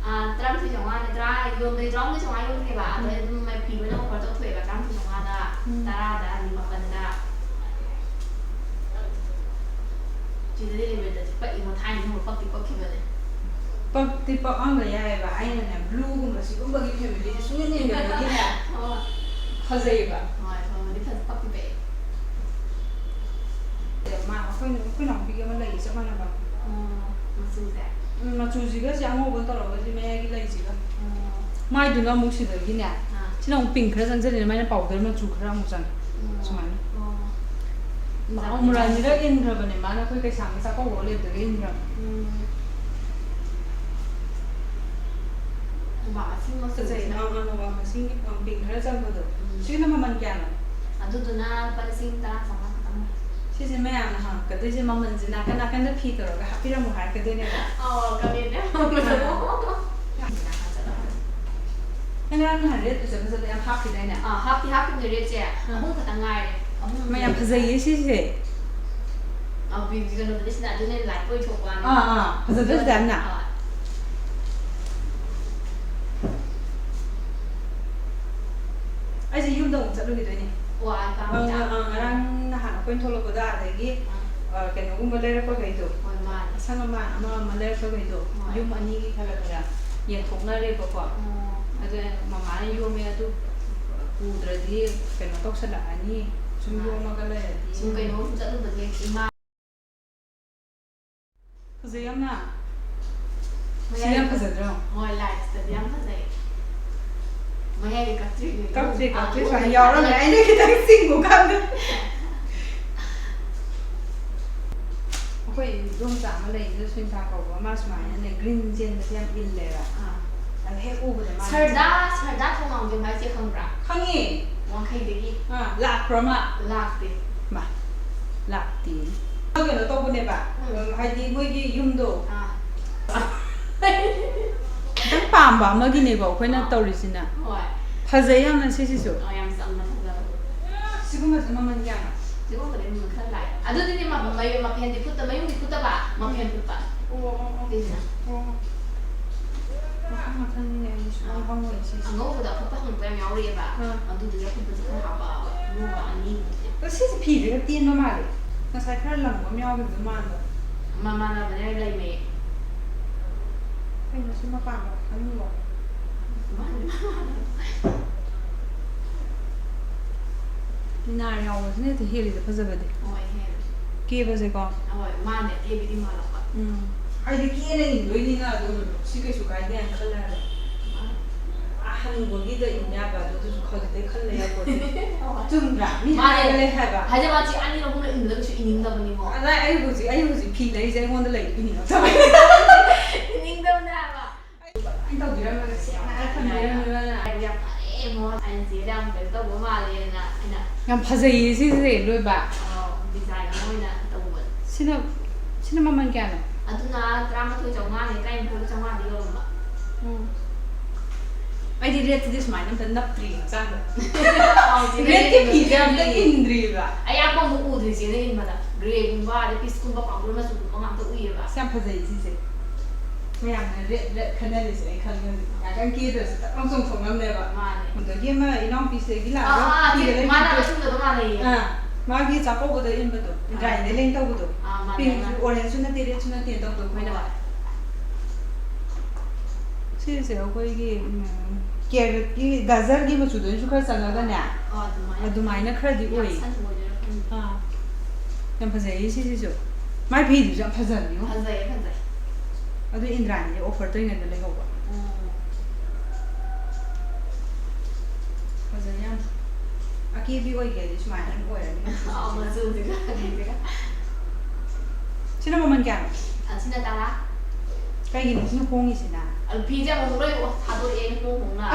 ꯑꯥ, ꯇꯔꯥꯃꯥꯊꯣꯏ ꯆꯥꯝꯃꯉꯥꯅꯦ, ꯇꯔꯥ ꯌꯣꯟꯕꯗꯤ ꯇꯔꯥꯍꯨꯝꯗꯣꯏ ꯆꯥꯝꯃꯉꯥ ꯌꯣꯟꯈꯤꯕ, ꯑꯗꯣ ꯑꯩ ꯑꯗꯨꯝ ꯃꯥꯏ ꯐꯤ ꯂꯣꯏꯅ offer ꯇꯧꯊꯣꯛꯑꯦꯕ, ꯇꯔꯥꯃꯥꯊꯣꯏ ꯆꯥꯝꯃꯉꯥꯗ, ꯎꯝ꯫ ꯇꯔꯥꯗ, ꯑꯅꯤ ꯃꯥꯄꯟꯗ꯫ ꯁꯤꯗ deliveryꯗꯗꯤ ꯄꯛꯏꯉꯣ, ꯊꯥꯏꯅ ꯅꯣꯡꯃ ꯄꯛꯇꯤ ꯄꯛꯈꯤꯕꯅꯦ꯫ ꯄꯛꯇꯤ ꯄꯛꯑꯝꯕ ꯌꯥꯏꯑꯕ, ꯑꯩꯅꯅꯦ blueꯒꯨꯝꯕ ꯁꯤꯒꯨꯝꯕꯒꯤ familyꯁꯦ ꯁꯨꯡꯌꯦꯡ ꯌꯦꯡꯗꯕꯒꯤꯅꯦ꯫ ꯍꯣꯏ꯫ ꯐꯖꯩꯌꯦꯕ꯫ ꯍꯣꯏ, ꯐꯕꯨꯗꯤ ꯐꯖ-, ꯄꯛꯇꯤ ꯄꯛꯑꯦ꯫ ꯃꯥ, ꯑꯩꯈꯣꯏ, ꯑꯩꯈꯣꯏ ꯅꯥꯎꯄꯤꯒꯤ ꯑꯃ ꯂꯩꯌꯦ, ꯆꯞ ꯃꯥꯟꯅꯕ꯫ ꯑꯣ, ꯃꯆꯨꯁꯦ? ꯎꯝ, ꯃꯆꯨꯁꯤꯒ ꯁꯤ ꯑꯉꯧꯕ ꯇꯧꯔꯒ ꯁꯤ ꯃꯌꯥꯏꯒꯤ ꯂꯩꯁꯤꯒ꯫ ꯑꯣ꯫ ꯃꯥꯏꯗꯨꯅ ꯑꯃꯨꯛ ꯁꯤꯗꯒꯤꯅꯦ, ꯑꯥ꯫ ꯁꯤꯅ ꯑꯃꯨꯛ pink ꯈꯔ ꯆꯪꯁꯤꯜꯂꯤꯅꯦ, ꯃꯥꯏꯅ powder ꯃꯆꯨ ꯈꯔ ꯑꯃꯨꯛ ꯆꯪꯉꯦ꯫ ꯎꯝ꯫ ꯁꯨꯃꯥꯏꯅ꯫ ꯑꯣ꯫ ꯃꯥ ꯖꯥꯠ ꯑꯃꯨꯔꯥꯅꯤꯔꯛ ꯖꯥꯠ꯫ ꯏꯟꯈ꯭ꯔꯕꯅꯦ, ꯃꯥꯅ ꯑꯩꯈꯣꯏ ꯀꯩꯁꯥꯝꯕ ꯆꯥꯛꯀꯧꯕ ꯂꯩꯕꯗꯒ ꯏꯟꯈ꯭ꯔꯕꯅꯦ꯫ ꯎꯝ꯫ ꯅꯣꯕꯥꯞ ꯃꯁꯤꯡ ꯃꯆꯨ ꯐꯖꯩ, ꯁꯤꯅ꯫ ꯑꯪ, ꯑꯪ, ꯅꯣꯕꯥꯞ ꯃꯁꯤꯡꯒꯤ, ꯑꯪ, pink ꯈꯔ ꯆꯪꯕꯗꯣ꯫ ꯎꯝ꯫ ꯁꯤꯒꯤꯅ ꯃꯃꯜ ꯀꯌꯥꯅꯣ? ꯑꯗꯨꯗꯨꯅ ꯂꯨꯄꯥ ꯂꯤꯁꯤꯡ ꯇꯔꯥ ꯆꯥꯝꯃꯉꯥ ꯈꯛꯇꯪ ꯑꯣꯏ꯫ ꯁꯤꯁꯦ ꯃꯌꯥꯝꯅ ꯍꯪꯉꯛꯀꯗꯣꯏꯁꯦ, ꯃꯃꯜꯁꯦ ꯅꯥꯀꯟ ꯅꯥꯀꯟꯗ ꯐꯤ ꯇꯧꯔꯒ ꯍꯥꯞꯄꯤꯔꯝꯃꯣ ꯍꯥꯏꯔꯛꯀꯗꯣꯏꯅꯦꯕ꯫ ꯑꯧ, comment ꯍꯪꯕꯗꯣ꯫ ꯑꯥ꯫ ꯅꯪ ꯉꯔꯥꯡ ꯅꯍꯥꯟ red ꯐꯖ ꯐꯖꯕ ꯌꯥꯝ ꯍꯥꯞꯈꯤꯗꯥꯏꯅꯦ? ꯑꯥ, ꯍꯥꯞꯇꯤ ꯍꯥꯞꯈꯤꯕꯅꯦ, redꯁꯦ꯫ ꯑꯥ꯫ ꯑꯍꯨꯝ ꯈꯛꯇꯪ ꯉꯥꯏꯔꯦ꯫ ꯑꯍꯨꯝ ꯃꯌꯥꯝ ꯐꯖꯩꯌꯦ ꯁꯤꯁꯦ꯫ ꯑꯥ, ꯕꯤ-, ꯀꯩꯅꯣꯗꯗꯤ ꯁꯤꯅ ꯑꯗꯨꯅ light ꯑꯣꯏꯊꯣꯛꯄ ꯋꯥꯅꯤ꯫ ꯑꯥ, ꯑꯥ, ꯐꯖꯗ꯭ꯔꯁꯨ ꯌꯥꯝꯅ꯫ ꯑꯥ꯫ ꯇꯧꯈꯤꯗꯣꯏꯅꯦ꯫ ꯑꯣ, ꯑꯥ, ꯀꯥꯡ ꯑ, ꯃꯆꯥ꯫ ꯑ, ꯑ, ꯉꯔꯥꯡ ꯅꯍꯥꯟ ꯑꯩꯈꯣꯏꯅ ꯊꯣꯛꯂꯛꯄꯗ ꯑꯗꯒꯤ, ꯑꯥ꯫ ꯑ, ꯀꯩꯅꯣꯒꯨꯝꯕ ꯂꯩꯔꯛꯄꯈꯩꯗꯣ, ꯍꯣꯏ, ꯃꯥꯅꯦ꯫ ꯑꯁꯪ ꯑꯃꯥꯟ ꯑꯃ ꯑꯃ ꯂꯩꯔꯛꯄꯈꯩꯗꯣ, ꯍꯣꯏ꯫ ꯌꯨꯝ ꯑꯅꯤꯒꯤ ꯈꯔ ꯈꯔ ꯌꯦꯟꯊꯣꯛꯅꯔꯦꯕꯀꯣ꯫ ꯑꯣ꯫ ꯑꯗꯨ ꯃꯃꯥꯅ ꯌꯣꯝꯃꯦ, ꯑꯗꯨ ꯄꯨꯗ꯭ꯔꯗꯤ ꯀꯩꯅꯣ ꯇꯧꯁꯜꯂꯛꯑꯅꯤ, ꯁꯨꯝ ꯃꯥꯅꯦ꯫ ꯌꯣꯝꯃꯒ ꯂꯩꯔꯗꯤ꯫ ꯁꯨꯝ ꯀꯩꯅꯣꯝ ꯆꯠꯂꯨꯕꯁꯦ ꯏꯃꯥ ꯐꯖꯩ ꯌꯥꯝꯅ꯫ ꯁꯤ ꯃꯌꯥꯏ ꯌꯥꯝ ꯐꯖꯗ꯭ꯔꯣ? ꯍꯣꯏ, ꯂꯥꯏꯠꯁꯇꯗꯤ ꯌꯥꯝ ꯐꯖꯩ꯫ ꯃꯌꯥꯏꯗꯤ ꯀꯛꯇ꯭ꯔꯤꯅꯦ꯫ ꯀꯛꯇ꯭ꯔꯤ, ꯑꯥ, ꯀꯛꯇ꯭ꯔꯤ, ꯁꯨꯃꯥꯏꯅ ꯌꯥꯎꯔꯝꯃꯦ꯫ ꯑꯩꯅ ꯈꯤꯇꯪ ꯆꯤꯡꯕ ꯀꯥꯟꯗ꯫ ꯑꯩꯈꯣꯏ ꯏꯗꯣꯝꯆꯥ ꯑꯃ ꯂꯩ, ꯑꯗꯨ ꯁꯨꯅꯤꯇꯥ ꯀꯧꯕ, ꯃꯥ ꯁꯨꯃꯥꯏꯅꯅꯦ, ꯒ꯭ꯔꯤꯟ ꯆꯦꯟꯕꯁꯦ ꯌꯥꯝ ꯏꯜꯂꯦꯕ꯫ ꯑꯥ꯫ ꯑꯗ ꯍꯦꯛ ꯎꯕꯗ ꯃꯥ ꯁꯔꯗꯥ, ꯁꯔꯗꯥ ꯊꯣꯡꯉꯥꯝꯕꯦꯝ ꯍꯥꯏꯁꯦ ꯈꯪꯕ꯭ꯔꯥ? ꯈꯪꯉꯦ꯫ ꯋꯥꯡꯈꯩꯗꯒꯤ꯫ ꯑꯥ, ꯂꯥꯛꯄ꯭ꯔꯣ ꯃꯥ? ꯂꯥꯛꯇꯦ꯫ ꯃꯥ, ꯂꯥꯛꯇꯦ꯫ ꯀꯩꯅꯣ ꯇꯧꯕꯅꯦꯕ, ꯎꯝ꯫ ꯍꯥꯏꯗꯤ ꯃꯣꯏꯒꯤ ꯌꯨꯝꯗꯣ꯫ ꯑꯥ꯫ ꯈꯤꯇꯪ ꯄꯥꯝꯕ ꯑꯃꯒꯤꯅꯦꯕ ꯑꯩꯈꯣꯏꯅ ꯑꯥ꯫ ꯇꯧꯔꯤꯁꯤꯅ꯫ ꯍꯣꯏ꯫ ꯐꯖꯩ ꯌꯥꯝꯅ ꯁꯤꯁꯤꯁꯨ꯫ ꯑꯥ, ꯌꯥꯝ ꯆꯝꯅ ꯐꯖꯕ꯫ ꯁꯤꯒꯨꯝꯕꯁꯦ ꯃꯃꯜ ꯀꯌꯥꯅꯣ? ꯁꯤꯒꯨꯝꯕꯗꯤ ꯃꯃꯜ ꯈꯔ ꯂꯥꯛꯑꯦ꯫ ꯑꯗꯨꯗꯤꯅꯦ ꯃ-, ꯃ-, ꯃꯐꯦꯟꯗꯤ ꯐꯨꯠꯇ-, ꯃꯌꯨꯝꯗꯤ ꯐꯨꯠꯇꯕ, ꯃꯐꯦꯟ ꯐꯨꯠꯄ꯫ ꯑꯣ, ꯑꯣ, ꯑꯣ꯫ ꯁꯤꯁꯤꯅ꯫ ꯑꯣ꯫ ꯃꯈꯜ ꯃꯈꯜꯅꯤꯅꯦ, ꯑꯩꯗꯤ ꯁꯨꯡꯈꯪ ꯑꯥ꯫ ꯈꯪꯉꯣꯏ ꯁꯤꯁꯦ꯫ ꯑꯉꯧꯕꯗ ꯑꯐꯨꯠꯄ ꯍꯪꯉꯛꯄ ꯌꯥꯝ ꯌꯥꯎꯔꯤꯑꯕ꯫ ꯑꯥ꯫ ꯑꯗꯨꯗꯨꯒꯤ ꯑꯐꯨꯠꯄꯁꯦ ꯈꯔ ꯍꯥꯞꯄꯛꯑꯕ꯫ ꯑꯉꯧꯕ ꯑꯅꯤꯃꯨꯛꯁꯦ꯫ ꯑꯗꯣ ꯁꯤꯁꯦ ꯐꯤꯁꯦ ꯈꯔ ꯇꯦꯟꯕ ꯃꯥꯜꯂꯦ꯫ ꯉꯁꯥꯏ ꯈꯔ ꯂꯪꯕ ꯑꯃ ꯌꯥꯎꯈꯤꯕꯗꯣ ꯃꯥꯟꯕ꯫ ꯃ-, ꯃꯥꯟꯅꯕꯅꯦ, ꯂꯩꯃꯦ꯫ ꯀꯩꯅꯣ ꯁꯤ ꯃꯄꯥꯟꯗ ꯑꯅꯤꯃꯛ? ꯃꯥꯟꯅꯦ, ꯃꯥꯟꯅꯦ꯫ ꯃꯤꯅꯥꯔ ꯌꯥꯎꯕꯁꯤꯅ ꯍꯦꯛꯇ ꯍꯦꯜꯂꯤꯗ ꯐꯖꯕꯗꯤ꯫ ꯍꯣꯏ, ꯍꯦꯜꯂꯦ꯫ ꯀꯦꯕꯁꯦꯀꯣ꯫ ꯍꯣꯏ, ꯃꯥꯅꯦ, ꯀꯦꯕꯤꯗꯤ ꯃꯥꯜꯂꯛꯄ꯫ ꯎꯝ꯫ ꯑꯩꯗꯤ ꯀꯦꯅ ꯏꯟꯗꯣꯏꯅꯤꯅ ꯑꯗꯨꯝ ꯁꯤ ꯀꯩꯁꯨ ꯀꯥꯏꯗꯦ ꯍꯥꯏꯅ ꯈꯜꯂꯦ ꯍꯥꯏꯕ꯫ ꯃꯥꯅꯦ꯫ ꯑꯥ, ꯍꯅꯨꯕꯒꯤꯗ ꯏꯟ ꯌꯥꯕ ꯑꯗꯨ ꯑꯗꯨꯁꯨ ꯈꯖꯤꯛꯇꯩ ꯈꯜꯂ ꯌꯥꯄꯣꯠꯇꯦ꯫ ꯍꯣꯏ꯫ ꯆꯨꯝꯗ꯭ꯔꯥ? ꯃꯤ ꯃꯥꯅꯦ꯫ ꯍꯥꯏꯔ ꯂꯩ ꯍꯥꯏꯕ꯫ ꯍꯥꯏꯖꯕ ꯋꯥꯅꯤ, ꯑꯅꯤꯔꯛ ꯑꯍꯨꯝꯂꯛ ꯏꯟꯕꯗ ꯀꯩꯁꯨ ꯏꯅꯤꯡꯗꯕꯅꯤꯀꯣ꯫ ꯑꯗ ꯑꯩ ꯍꯧꯖꯤꯛ, ꯑꯩ ꯍꯧꯖꯤꯛ ꯐꯤ ꯂꯩꯔꯤꯁꯦ ꯑꯩꯉꯣꯟꯗ ꯂꯩ ꯏꯅꯤꯡꯉꯛꯇꯕ꯫ ꯏꯅꯤꯡꯗꯕꯅꯦ ꯍꯥꯏꯕ꯫ ꯑꯗꯨꯃꯥꯏꯅ ꯇꯧꯕꯤꯔꯝꯃꯒ ꯁꯦꯡꯅ ꯊꯝꯕꯤꯔꯝꯃꯤꯕꯅ꯫ ꯌꯥꯝ ꯐꯔꯦ ꯃꯣ, ꯑꯩꯅ ꯆꯦꯗ ꯌꯥꯝ ꯀꯩꯅꯣ ꯇꯧꯕ ꯃꯥꯜꯂꯦꯅ ꯑꯩꯅ꯫ ꯌꯥꯝ ꯐꯖꯩꯌꯦ ꯁꯤꯁꯦ, ꯂꯣꯏꯕ꯫ ꯑꯣ, ꯗꯤꯖꯥꯏꯟ ꯑꯃ ꯑꯣꯏꯅ ꯇꯧꯕꯅꯦ꯫ ꯁꯤꯅ, ꯁꯤꯅ ꯃꯃꯜ ꯀꯌꯥꯅꯣ? ꯑꯗꯨꯅ ꯇꯔꯥꯃꯥꯊꯣꯏ ꯆꯥꯝꯃꯉꯥꯅꯦ, ꯇꯔꯥꯅꯤꯊꯣꯏ ꯆꯥꯝꯃꯉꯥꯗ ꯌꯣꯜꯂꯝꯕ꯫ ꯎꯝ꯫ ꯑꯩꯗꯤ ꯔꯦꯠꯇꯗꯤ ꯁꯨꯃꯥꯏꯅ ꯑꯝꯇ ꯅꯞꯇ꯭ꯔꯤ ꯍꯛꯆꯥꯡꯗ꯫ ꯑꯧ, ꯆꯦ ꯔꯦꯠꯀꯤ ꯐꯤꯁꯦ ꯑꯝꯇ ꯏꯟꯗ꯭ꯔꯤꯕ꯫ ꯑꯌꯥꯛꯄ ꯑꯃꯨꯛ ꯎꯗ꯭ꯔꯤ ꯆꯦꯅ ꯏꯟꯕꯗ꯫ ꯒ꯭ꯔꯦꯒꯨꯝꯕ, ꯑꯗꯩ ꯄꯤꯁꯀꯨꯝꯕ, ꯄꯥꯎꯗꯔ ꯃꯆꯨꯒꯨꯝꯕ ꯉꯥꯛꯇ ꯎꯏꯌꯦꯕ꯫ ꯑꯁ, ꯌꯥꯝ ꯐꯖꯩ ꯁꯤꯁꯦ꯫ ꯃꯌꯥꯝꯅ ꯔꯦꯠ ꯔꯦꯠ ꯈꯟꯅꯔꯤꯁꯦ ꯑꯩ ꯈꯪꯉꯦ ꯍꯧꯖꯤꯛ꯫ ꯉꯥꯛꯇꯪ ꯀꯦꯗ꯭ꯔꯁꯨ ꯇꯛ ꯂꯥꯎ ꯆꯣꯡꯊꯣꯛꯅꯕꯅꯦꯕ꯫ ꯃꯥꯅꯦ꯫ ꯑꯗꯒꯤ ꯑꯃ ꯏꯅꯥꯎꯄꯤꯁꯤꯗꯒꯤ ꯑꯥ ꯂꯥꯛꯑꯒ ꯑꯥ ꯐꯤꯒ ꯆꯦ, ꯃꯥꯅ ꯂꯩꯕꯤꯕꯗꯣ꯫ ꯑꯗꯨꯝꯕꯗꯣ ꯃꯥꯟꯅꯩꯌꯦ꯫ ꯑꯥ, ꯃꯥꯒꯤ ꯆꯥꯛꯀꯧꯕꯗ ꯏꯟꯕꯗꯣ, ꯏꯟꯗ꯭ꯔꯥꯅꯤꯗ ꯂꯦꯡ ꯇꯧꯕꯗꯣ꯫ ꯑꯥ, ꯃꯥꯟꯅꯩ, ꯄꯤꯡꯁꯨ ꯃꯥꯟꯅꯩ꯫ ꯑꯣꯔꯦꯟꯖꯁꯨ ꯅꯠꯇꯦ, ꯔꯦꯗꯁꯨ ꯅꯠꯇꯦ ꯇꯧꯕꯗꯣ ꯑꯩꯈꯣꯏꯅ꯫ ꯍꯣꯏ꯫ ꯁꯤꯁꯦ ꯑꯩꯈꯣꯏꯒꯤ ꯀꯦꯔꯠꯀꯤ ꯒꯖꯔꯒꯤ ꯃꯆꯨꯗꯣ ꯑꯩꯁꯨ ꯈꯔ ꯆꯪꯉꯒꯅꯦ꯫ ꯑꯣ, ꯑꯗꯨꯃꯥꯏꯅ꯫ ꯑꯗꯨꯃꯥꯏꯅ ꯈꯔꯗꯤ ꯌꯥꯝ ꯑꯣꯏ꯫ ꯁꯟ ꯑꯣꯏꯗꯣꯏꯔꯥ ꯈꯪꯗꯦ꯫ ꯑꯥ, ꯌꯥꯝ ꯐꯖꯩꯌꯦ ꯁꯤꯁꯤꯁꯨ꯫ ꯃꯥꯏ ꯐꯤꯗꯨꯁꯨ ꯌꯥꯝ ꯐꯖꯕꯅꯤꯉꯣ꯫ ꯐꯖꯩꯌꯦ, ꯐꯖꯩ꯫ ꯑꯗꯨ ꯏꯟꯗ꯭ꯔꯥꯅꯤꯗꯤ ꯑꯣꯐꯔ ꯇꯧꯔꯤꯉꯩꯗ ꯂꯩꯍꯧꯕ꯫ ꯎꯝ꯫ ꯐꯖꯩ ꯌꯥꯝ꯫ ꯑꯀꯦꯕꯤ ꯑꯣꯏꯒꯦꯗꯤ ꯁꯨꯃꯥꯏꯅ ꯑꯗꯨꯝ ꯑꯣꯏꯔꯅꯤ꯫ ꯑꯥ, ꯃꯆꯨꯁꯤꯒ ꯀꯩꯁꯤꯒ꯫ ꯁꯤꯅ ꯃꯃꯜ ꯀꯌꯥꯅꯣ? ꯑꯁꯤꯅ ꯇꯔꯥ꯫ ꯀꯩꯒꯤꯅꯣ ꯁꯤꯅ ꯍꯣꯡꯉꯤꯁꯤꯅ? ꯑꯗꯨ ꯐꯤꯁꯦ ꯑꯃꯨꯛ ꯂꯣꯏ ꯊꯥꯗꯣꯔꯛꯑꯦ, ꯍꯣꯡ ꯍꯣꯡꯅ꯫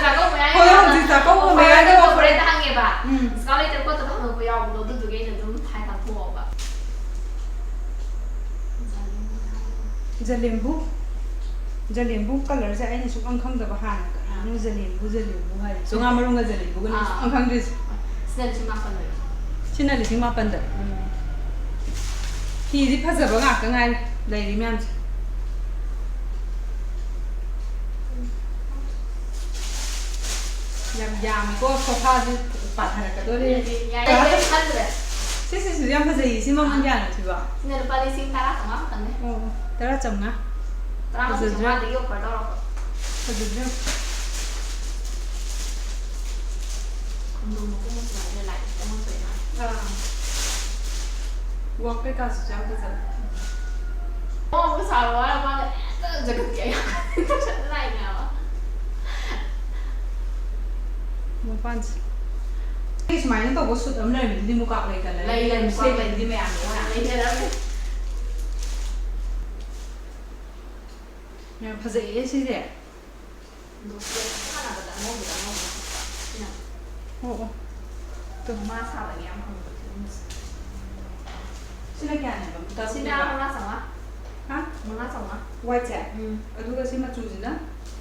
ꯆꯥꯛꯀꯧꯕ ꯃꯌꯥꯒꯤ ꯍꯣꯏ, ꯍꯧꯖꯤꯛ ꯆꯥꯛꯀꯧꯕ ꯃꯌꯥꯒꯤ ꯑꯣꯐꯔ ꯑꯣꯐꯔ꯫ ꯍꯦꯛꯇ ꯍꯪꯉꯦꯕ꯫ ꯎꯝ꯫ ꯗꯤꯁꯀꯥꯎꯟ ꯂꯩꯇꯕ ꯈꯣꯠꯇꯕ ꯍꯪꯉꯛꯄ ꯌꯥꯎꯕꯗꯣ, ꯑꯗꯨꯗꯨꯒꯤ ꯑꯩꯅ ꯑꯗꯨꯝ ꯍꯥꯏ ꯇꯥꯊꯣꯛꯑꯕ꯫ ꯖꯂꯦꯝꯕꯨ꯫ ꯖꯂꯦꯝꯕꯨ ꯀꯂꯔꯁꯦ ꯑꯩꯅ ꯁꯨꯛꯈꯪ ꯈꯪꯗꯕ ꯍꯥꯟꯅ꯫ ꯀꯔꯤꯅꯣ ꯖꯂꯦꯝꯕꯨ, ꯖꯂꯦꯝꯕꯨ ꯍꯥꯏ? ꯆꯉꯥ ꯃꯔꯨꯝꯒ ꯖꯂꯦꯝꯕꯨꯒꯅꯤ ꯑꯥ꯫ ꯁꯨꯛꯈꯪ ꯈꯪꯗ꯭ꯔꯤꯁꯦ꯫ ꯁꯤꯅ ꯂꯤꯁꯤꯡ ꯃꯥꯄꯟ ꯑꯣꯏꯕ꯫ ꯁꯤꯅ ꯂꯤꯁꯤꯡ ꯃꯥꯄꯟꯗ꯫ ꯎꯝ꯫ ꯐꯤꯗꯤ ꯐꯖꯕ ꯉꯥꯛꯇ ꯉꯥꯏꯔꯦ ꯂꯩꯔꯤ ꯃꯌꯥꯝꯁꯦ꯫ ꯌꯥꯝ ꯌꯥꯝꯃꯤꯀꯣ, ꯁꯣꯐꯥꯁꯦ ꯄꯥꯊꯔꯛꯀꯗꯣꯔꯦ꯫ ꯌꯥꯔꯦ, ꯀꯔꯤꯝ ꯈꯟꯗ꯭ꯔꯦ꯫ ꯁꯤꯁꯤꯁꯨ ꯌꯥꯝ ꯐꯖꯩꯌꯦ꯫ ꯁꯤ ꯃꯃꯜ ꯀꯌꯥꯅꯣ ꯁꯤꯕꯣ? ꯁꯤꯅ ꯂꯨꯄꯥ ꯂꯤꯁꯤꯡ ꯇꯔꯥ ꯆꯥꯝꯃꯉꯥ ꯈꯛꯇꯪꯅꯦ꯫ ꯑꯣ, ꯇꯔꯥ ꯆꯥꯝꯃꯉꯥ꯫ ꯇꯔꯥꯃꯥꯊꯣꯏ ꯐꯖꯗ꯭ꯔꯥ? ꯆꯥꯝꯃꯉꯥꯗꯒꯤ ꯑꯣꯐꯔ ꯇꯧꯔꯛꯄ꯫ ꯐꯖꯗ꯭ꯔꯥ? ꯈꯣꯡꯗ꯭ꯔꯨꯝ ꯃꯀꯨ ꯃꯆꯨ ꯍꯥꯏꯁꯦ ꯂꯥꯏꯠ ꯈꯤꯇꯪ ꯃꯆꯨ ꯑꯣꯏ ꯃꯥꯜꯂꯦ꯫ ꯑꯥ꯫ ꯋꯥꯛ ꯀꯩꯀꯥꯁꯤꯁꯨ ꯌꯥꯝ ꯐꯖꯕ꯫ ꯑꯣ, ꯁꯥꯕ ꯋꯥꯔ ꯃꯥꯅ ꯍꯦꯛꯇ ꯖꯒꯠꯀꯤ ꯑꯌꯥꯕ ꯇꯧꯁꯟꯅ ꯂꯥꯛꯏꯅꯦ ꯍꯥꯏꯕ꯫ ꯃꯄꯥꯟꯁꯦ꯫ ꯑꯩ ꯁꯨꯃꯥꯏꯅ ꯇꯧꯕ ꯁꯨꯠ ꯑꯃ ꯂꯩꯔꯝꯃꯤꯗꯨꯗꯤ ꯃꯨꯀꯥ ꯀꯂꯔ꯫ ꯂꯩ, ꯂꯩ, ꯃꯨꯀꯥ ꯂꯩ꯫ ꯁꯦꯠꯂꯤꯗꯨꯗꯤ ꯃꯌꯥꯝꯅ꯫ ꯂꯩꯖꯔꯝꯃꯦ꯫ ꯌꯥꯝ ꯐꯖꯩꯌꯦ ꯁꯤꯁꯦ꯫ ꯑꯗꯣ ꯁꯤꯒ ꯆꯞ ꯃꯥꯟꯅꯕꯗ ꯑꯉꯧꯕꯗ ꯑꯉꯧꯕ ꯍꯛꯄ꯫ ꯁꯤꯅ ꯑꯣ, ꯑꯣ꯫ ꯃꯥ ꯁꯥꯕꯒꯤ ꯌꯥꯝ ꯐꯪꯕ ꯐꯤꯂꯝꯁꯦ꯫ ꯁꯤꯅ ꯀꯌꯥꯅꯦꯕ? ꯇꯔꯨꯛ ꯁꯤꯅ ꯅꯦꯕ? ꯃꯉꯥ ꯆꯥꯝꯃꯉꯥ꯫ ꯍꯥ? ꯃꯉꯥ ꯆꯥꯝꯃꯉꯥ꯫ ꯋꯥꯏꯠꯁꯦ? ꯎꯝ꯫ ꯑꯗꯨꯒ ꯁꯤ ꯃꯆꯨꯁꯤꯅ?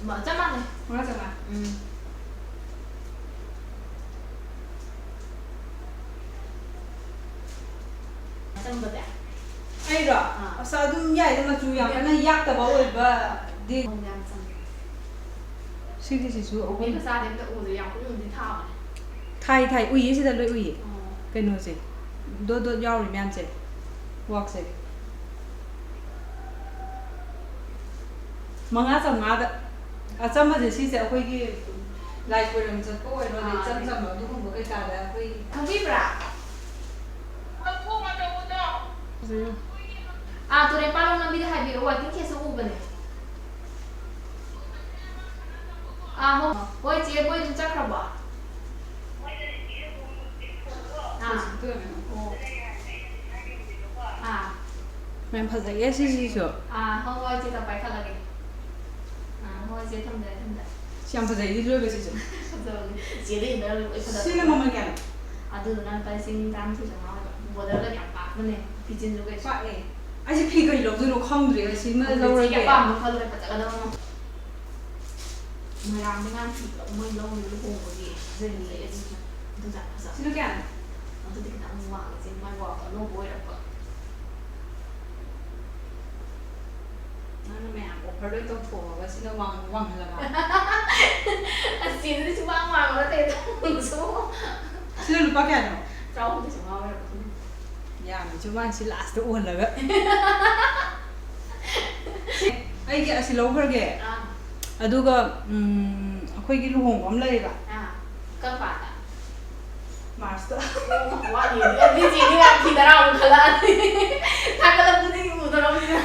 ꯃ-, ꯆꯞ ꯃꯥꯟꯅꯩ꯫ ꯃꯉꯥ ꯆꯥꯝꯃꯉꯥ? ꯎꯝ꯫ ꯑꯆꯝꯕꯁꯦ꯫ ꯑꯩꯔꯣ? ꯑꯥ꯫ ꯑꯁ, ꯑꯗꯨꯝ ꯌꯥꯏꯗ, ꯃꯆꯨ ꯌꯥꯝ ꯀꯟꯅ ꯌꯥꯛꯇꯕ ꯑꯣꯏꯕꯗꯤ꯫ ꯌꯥꯝ ꯆꯝꯃꯦ꯫ ꯁꯤꯒꯤꯁꯤꯁꯨ ꯃꯤ ꯑꯩꯈꯣꯏ ꯃꯆꯥꯗꯤ ꯑꯝꯇ ꯎꯗ꯭ꯔꯤ, ꯌꯥꯝ ꯀꯨꯞꯅꯕꯨꯗꯤ ꯊꯥꯕꯅꯦ꯫ ꯊꯥꯏ, ꯊꯥꯏ, ꯎꯏꯌꯦ, ꯁꯤꯗ ꯂꯣꯏ ꯎꯏꯌꯦ꯫ ꯑꯣ꯫ ꯀꯩꯅꯣꯁꯦ, ꯗꯣꯠ ꯗꯣꯠ ꯌꯥꯎꯔꯤ ꯃꯌꯥꯝꯁꯦ, ꯋꯥꯛꯁꯦ꯫ ꯃꯉꯥ ꯆꯥꯝꯃꯉꯥꯗ꯫ ꯑꯆꯝꯕꯁꯦ ꯁꯤꯁꯦ ꯑꯩꯈꯣꯏꯒꯤ ꯂꯥꯏ ꯈꯣꯏꯔꯝ ꯆꯠꯄ ꯑꯣꯏꯔꯣ, ꯑꯗꯩ ꯑꯥ, ꯏꯆꯝ ꯆꯝꯕ ꯑꯗꯨꯒꯨꯝꯕ ꯀꯩꯀꯥꯗ ꯑꯩꯈꯣꯏ ꯈꯪꯕꯤꯕ꯭ꯔꯥ? ꯑꯥ, ꯇꯨꯔꯦꯟ ꯄꯥꯂꯣꯝ ꯂꯝꯕꯤꯗ ꯍꯥꯏꯕꯤꯔꯛꯑꯣ, ꯋꯥꯏꯇꯤꯡ ꯁꯦꯠꯁꯨ ꯎꯕꯅꯦ꯫ ꯑꯥ, ꯍꯣ-, ꯍꯣꯏ ꯆꯦ, ꯃꯣꯏ ꯑꯗꯨꯝ ꯆꯠꯈ꯭ꯔꯕꯣ? ꯑꯥ꯫ ꯑꯣ꯫ ꯑꯥ꯫ ꯌꯥꯝ ꯐꯖꯩꯌꯦ ꯁꯤꯁꯤꯁꯨ꯫ ꯑꯥ, ꯍꯣꯏ, ꯍꯣꯏ, ꯆꯦ, ꯄꯥꯏꯈꯠꯂꯒꯦ꯫ ꯑꯥ, ꯍꯣꯏ, ꯆꯦ, ꯊꯝꯖꯔꯦ, ꯊꯝꯖꯔꯦ꯫ ꯁꯤ ꯌꯥꯝ ꯐꯖꯩ, ꯂꯤꯠ ꯂꯣꯏꯕ ꯁꯤꯁꯨ꯫ ꯐꯖꯕꯅꯦ꯫ ꯆꯦꯗ ꯏꯟꯅꯔ ꯂꯣꯏ ꯐꯖꯕꯅꯦ꯫ ꯁꯤꯅ ꯃꯃꯜ ꯀꯌꯥꯅꯣ? ꯑꯗꯨꯗꯨꯅ ꯂꯨꯄꯥ ꯂꯤꯁꯤꯡ ꯇꯔꯥꯃꯥꯊꯣꯏ ꯆꯥꯝꯃꯉꯥ ꯑꯣꯏꯕ꯫ ꯕꯣꯔꯗꯔꯒꯗꯤ ꯌꯥꯝ ꯄꯥꯛꯄꯅꯦ, ꯐꯤꯖꯤꯟꯁꯨ ꯀꯩꯁꯨ꯫ ꯄꯥꯛꯑꯦ꯫ ꯑꯩꯁꯦ ꯐꯤ ꯀꯔꯤ ꯂꯧꯗꯣꯏꯅꯣ ꯈꯪꯗ꯭ꯔꯦ, ꯁꯤꯃ ꯑꯗꯨꯗꯤ ꯂꯧꯔꯒꯦ꯫ ꯆꯦꯒꯤ ꯑꯄꯥꯝꯕ ꯈꯜꯂꯣ, ꯐꯖꯒꯗꯕ ꯑꯃ꯫ ꯃꯣꯏꯔꯥꯡꯗ ꯉꯥꯡ ꯐꯤ ꯃꯣꯏ ꯂꯧꯔꯤꯕ ꯂꯨꯍꯣꯡꯕꯒꯤ꯫ ꯐꯖꯩꯌꯦ꯫ ꯑꯗꯨꯁꯨ, ꯑꯗꯨꯁꯨ ꯌꯥꯝ ꯐꯖꯕ꯫ ꯁꯤꯅ ꯀꯌꯥꯅꯣ? ꯑꯗꯨꯗꯤ ꯈꯤꯇꯪ ꯋꯥꯡꯉꯦ, ꯆꯦ, ꯃꯥꯏ ꯋꯥꯡꯕ ꯑꯅꯧꯕ ꯑꯣꯏꯔꯛꯄ꯫ ꯅꯪꯅ ꯃꯌꯥꯝ offer ꯂꯣꯏ ꯇꯧꯊꯣꯛꯑꯒ ꯁꯤꯅ ꯋꯥꯡ-, ꯋꯥꯡꯍꯜꯂꯕ? ꯑꯁ, ꯆꯦꯗꯨꯗꯤ ꯁꯨꯡꯋꯥꯡ ꯋꯥꯡꯕ ꯅꯠꯇꯦ, ꯇꯥꯃꯣꯁꯨ꯫ ꯁꯤꯅ ꯂꯨꯄꯥ ꯀꯌꯥꯅꯣ? ꯇꯔꯥꯍꯨꯝꯗꯣꯏ ꯆꯥꯝꯃꯉꯥ ꯑꯣꯏꯔꯛꯄ꯫ ꯌꯥꯝꯃꯤ, ꯆꯨꯃꯥꯟ ꯁꯤ last ꯑꯣꯜꯂꯒ꯫ ꯑꯩꯒꯤ ꯑꯁꯤ ꯂꯧꯈ꯭ꯔꯒꯦ꯫ ꯑꯥ꯫ ꯑꯗꯨꯒ, ꯎꯝ, ꯑꯩꯈꯣꯏꯒꯤ ꯂꯨꯍꯣꯡꯕ ꯑꯃ ꯂꯩꯌꯦꯕ꯫ ꯑꯥ꯫ ꯀꯔꯝ ꯀꯥꯟꯗ? March ꯇ꯫ ꯑꯣ, ꯋꯥꯠꯂꯤ꯫ ꯑꯗꯨꯗꯤ ꯆꯦꯗꯤ ꯌꯥꯝ ꯐꯤ ꯇꯔꯥꯃꯨꯛ ꯈꯜꯂꯛꯑꯅꯤ꯫ ꯊꯥꯒꯠꯂꯛꯄꯗꯒꯤ ꯎꯗ꯭ꯔꯕꯅꯤꯅ꯫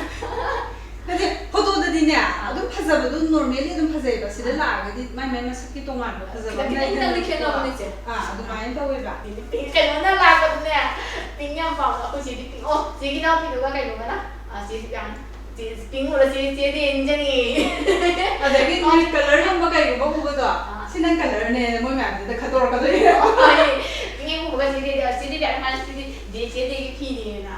ꯅꯠꯇꯦ, photo ꯗꯗꯤꯅꯦ, ꯑꯥ꯫ ꯑꯗꯨꯝ ꯐꯖꯕꯗꯣ, normally ꯑꯗꯨꯝ ꯐꯖꯩꯌꯦꯕ꯫ ꯁꯤꯗ ꯑꯥ꯫ ꯂꯥꯛꯑꯒꯗꯤ ꯃꯥꯏ ꯃꯥꯏ ꯃꯁꯛꯀꯤ ꯇꯣꯉꯥꯟꯕ ꯐꯖꯕ ꯈꯤꯇꯪ, ꯑꯃ ꯈꯤꯇꯪꯗꯤ ꯂꯩꯗꯅ꯫ ꯈꯦꯠꯅꯕꯅꯦ, ꯆꯦ꯫ ꯑꯥ, ꯑꯗꯨꯃꯥꯏꯅ ꯇꯧꯋꯦꯕ꯫ ꯄꯤꯡ, ꯀꯩꯅꯣꯅ ꯂꯥꯛꯄꯗꯅꯦ, ꯄꯤꯡ ꯌꯥꯝ ꯄꯥꯝꯕ꯫ ꯑꯩꯈꯣꯏ ꯆꯦꯗꯤ ꯄꯤꯡ꯫ ꯑꯣ, ꯆꯦꯒꯤ ꯏꯅꯥꯎꯄꯤꯗꯨꯒ ꯀꯩꯅꯣꯒꯅ, ꯑꯥ, ꯆꯦ ꯌꯥꯝ ꯆꯦ, ꯄꯤꯡ ꯎꯔ ꯆꯦ, ꯆꯦꯗꯤ ꯏꯟꯖꯅꯤ꯫ ꯑꯗꯒꯤ ꯅꯨꯃꯤꯠ colour ꯌꯦꯡꯕ ꯀꯩꯒꯨꯝꯕ ꯎꯕꯗꯣ, ꯑꯥ꯫ "ꯁꯤ ꯅꯪ colour ꯅꯦ" ꯃꯣꯏ ꯃꯌꯥꯝꯁꯤꯗ ꯈꯟꯗꯣꯔꯛꯀꯗꯣꯏꯅꯦꯕ꯫ ꯍꯣꯏ, ꯄꯤꯡ ꯍꯦꯛ ꯎꯕꯒ ꯆꯦꯗꯤ, ꯆꯦꯗꯤ ꯌꯥꯝ ꯍꯥꯏ, ꯆꯦꯗꯤ, ꯆꯦꯗꯤ ꯐꯤꯅꯦꯅ꯫